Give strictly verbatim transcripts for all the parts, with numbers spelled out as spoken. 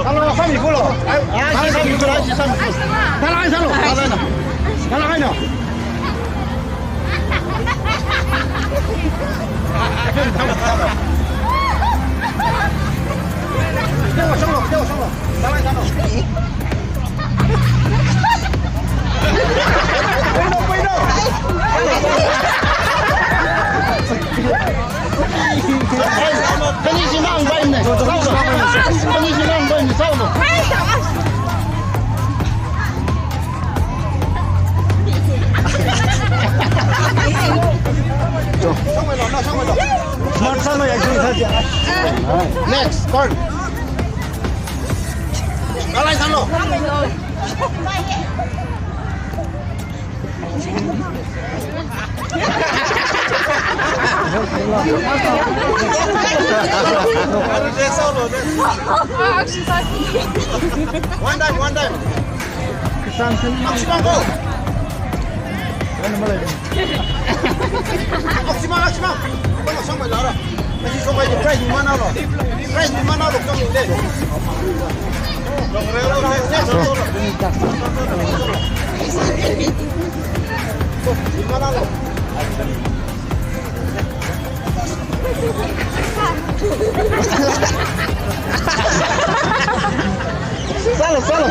Sālo, sāmi kulo. Ai, ai, sāmi kulo, ai, sāmi kulo. Sālo, ai, sālo, sālo, sālo. Sālo, ai, no. Sālo, sālo, sālo. Sālo, ai, sālo. Next, turn. One time, one time. Action, go. Action, action. Prize ni mana lo? Prize ni mana lo? Sālo, sālo.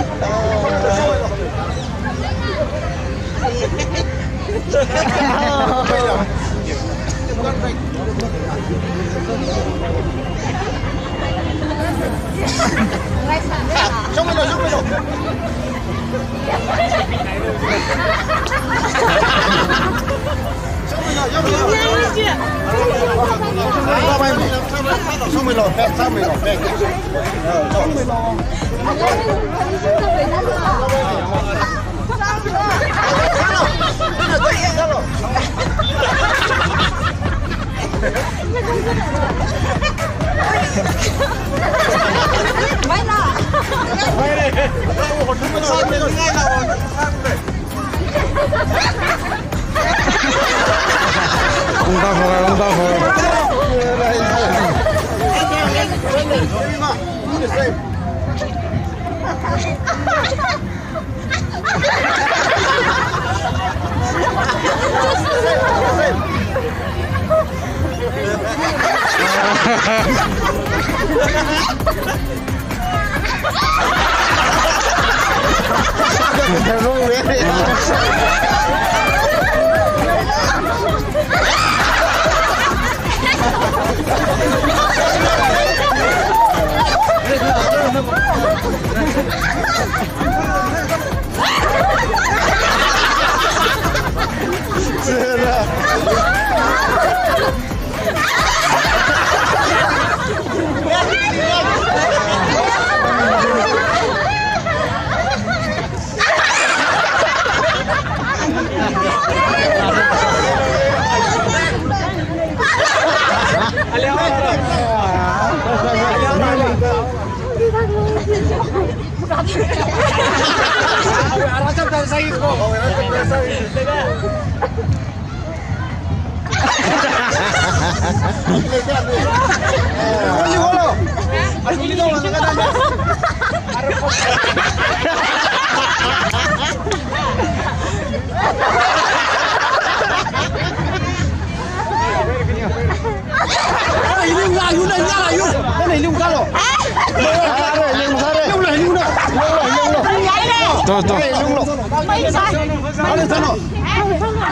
To, to.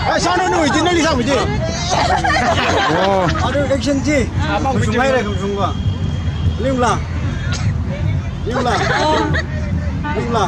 Ai, sānu nu, iti nali sāmi ji. Oh. Adu action ji. Kusung hai re, kusung ba. Lingla. Lingla. Lingla.